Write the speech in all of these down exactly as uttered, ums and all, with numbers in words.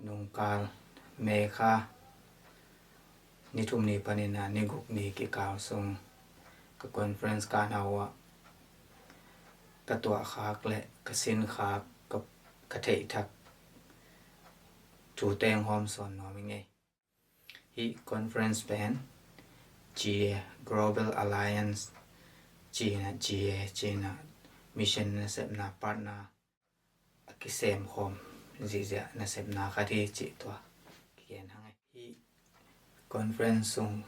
Nungkal May kha ni thum ni panin a ni guk ni kikal sung ka conference ka na uh ah ka tuahkhak le ka sinkhak ka, ka theihthak thute hong hawmsawn nuam ing ei. Hih conference pen G A Global Alliance ci-in a, G A ci-in a mission nasepna partner a kisemkhawm zihziah nasepna khat hi cih tua kigen hang ei. Hih conference sung,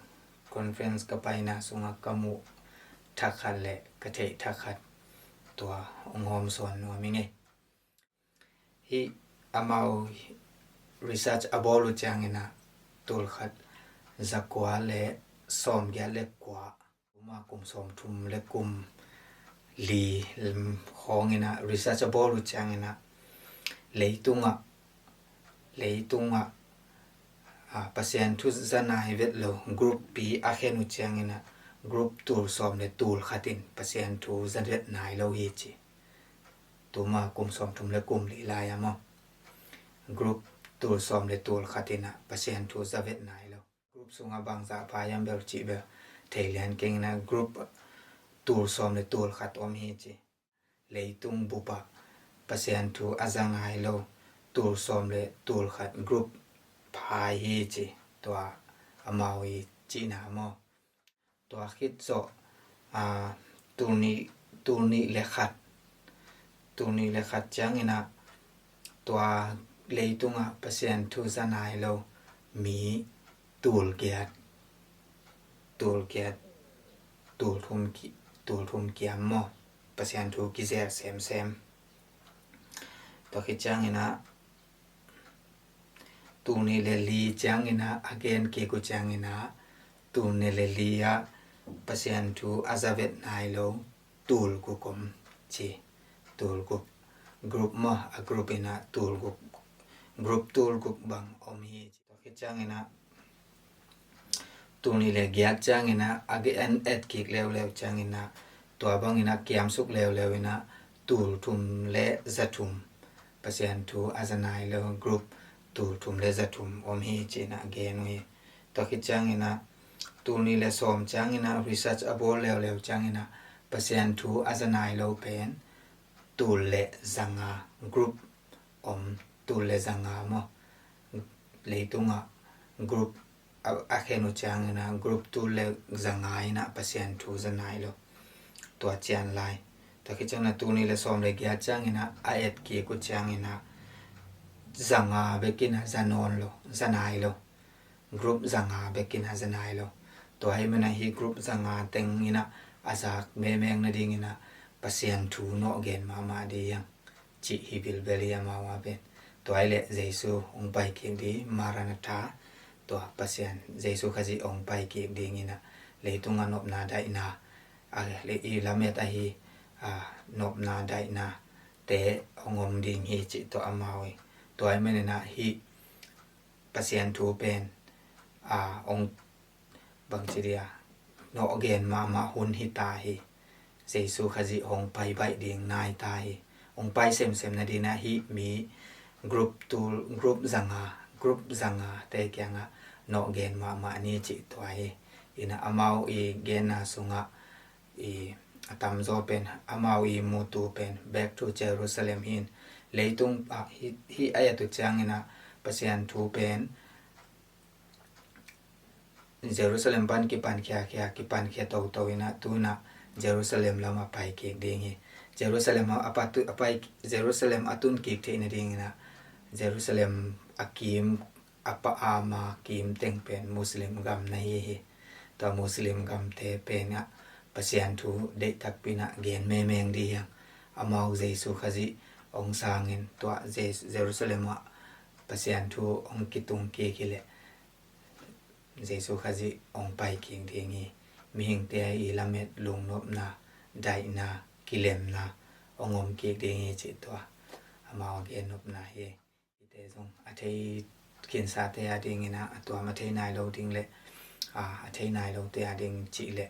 conference ka paina sungah ka muh thak khat le ka theih thak khat tua hong hawmsawn nuam ing ei. Hih amau research a bawl uh ciangin a tulkhat zakua le sawmgiat le kua, tuma kum sawmthum le kum li khawngin a research a bawl uh ciangin a leitungah, leitungah a, Pasian thu za nai vet lo group pi a khen uh ciangin a group tul sawm le tul khat in Pasian thu za vet nai lo hi ci. Tuma kum sawmthum le kum li lai a maw, group tul sawm le tul khat in a Pasian thu za vet nai lo. Group sungah bangzah pa hiam bel cih bel thei lian keng in a group tul sawm le tul khat om hi ci. Leitung bup ah Pasian thu a za nai lo tul sawm le tul khat group pha hi ci, tua amau i cihna maw. Tua khit zawh a, tul nih, tul nih le khat, tul nih le khat ciangin a tua leitungah Pasian thu za nai lo mi tul giat, tul giat, tul thum ki, tul thum kiam maw, Pasian thu kizel semsem. Tua khit ciangin a tul nih le li ciangin a a gen kik uh ciangin a tul nih le li ah Pasian thu a za vet nai lo tul guk om ci. Tul guk, group maw, a group in a tul guk, group tul guk bang om hi ci. Tua khit ciangin a tul nih le giat ciangin a a gen et kik leuleu ciangin a tua bangin a kiamsuk leuleu in a tul thum le za thum, Pasian thu a za nai lo group tul thum le za thum om hi ci-in a gen uh hi. Tua khit ciangin a tul nih le sawm ciangin a research a bawl leuleu ciangin a Pasian thu a za nai lo pen tul le zanga group om, tul le zanga maw. Leitungah group a, a khen uh ciangin a group tul le zanga in a Pasian thu za nai lo. Tua cian lai. Tua khit ciangin a tul nih le sawm le giat ciangin a a et kik uh ciangin a zanga bekin a za nawn lo, za nai lo. Group zanga bekin a za nai lo. Tua ahih manin a hih group zanga teng in a a zak mengmeng nadingin a Pasian thu nawh gen mahmah ding hi hang cih hi bilbel hi amau a pen. Tua ahih leh Jesu hong pai kik ding, Maranatha, tua Pasian Jesu Khazih hong pai kik dingin a leitung a nopna daihna, a, le i lamet ahi, a, nopna daihna te hong om ding hi cih tua amau hi. Tua ahih manin a hih Pasian thu pen, a, hong bangci dia, nawh gen mahmah hun hi ta hi. Jesu Khazih hong pai baih ding nai ta hi. Hong pai semsem nadingin a hih mi group tul, group zanga, group zanga te kiangah nawh gen mahmah ni cih tua hi. In a amau i genna sungah i a tamzaw pen, amau i mutu pen Back to Jerusalem hi in, leitung ah hih, hih a et uh ciangin a Pasian thu pen Jerusalem pan kipan khiakhia, kipan khia toto in a tu in a Jerusalem lam a pai kik ding hi. Jerusalem a, a pa tu, a pai, Jerusalem a tun kik theih nadingin a Jerusalem a kim, a pa ama kim teng pen Muslim gam na hi hi. Tua Muslim gamte pen a Pasian thu deih takpi in a gen mengmeng ding hi hang. Amau Jesu Khazih hong sangin tua Jes-, Jerusalem ah Pasian thu hong kitung kik hi leh Jesu Khazih hong pai kik ding hi. Mihingte i lamet lungnopna, daihna, kilemna hong om kik ding hi cih tua amau a gennopna hi. Hihte zong a thei khinsate a dingin a, a tuam a thei nai lo ding le, a, a thei nai lote a ding cih le,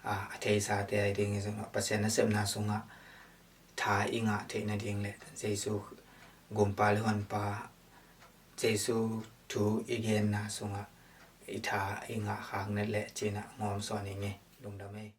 a, a theisate a dingin zong Pasian nasepna sungah tha i ngah theih nading le Jesu gumpa le honpa Jesu thu i genna sungah i tha i ngah khak net leh cinah ngawm sawn i ngei. Lungdam ei.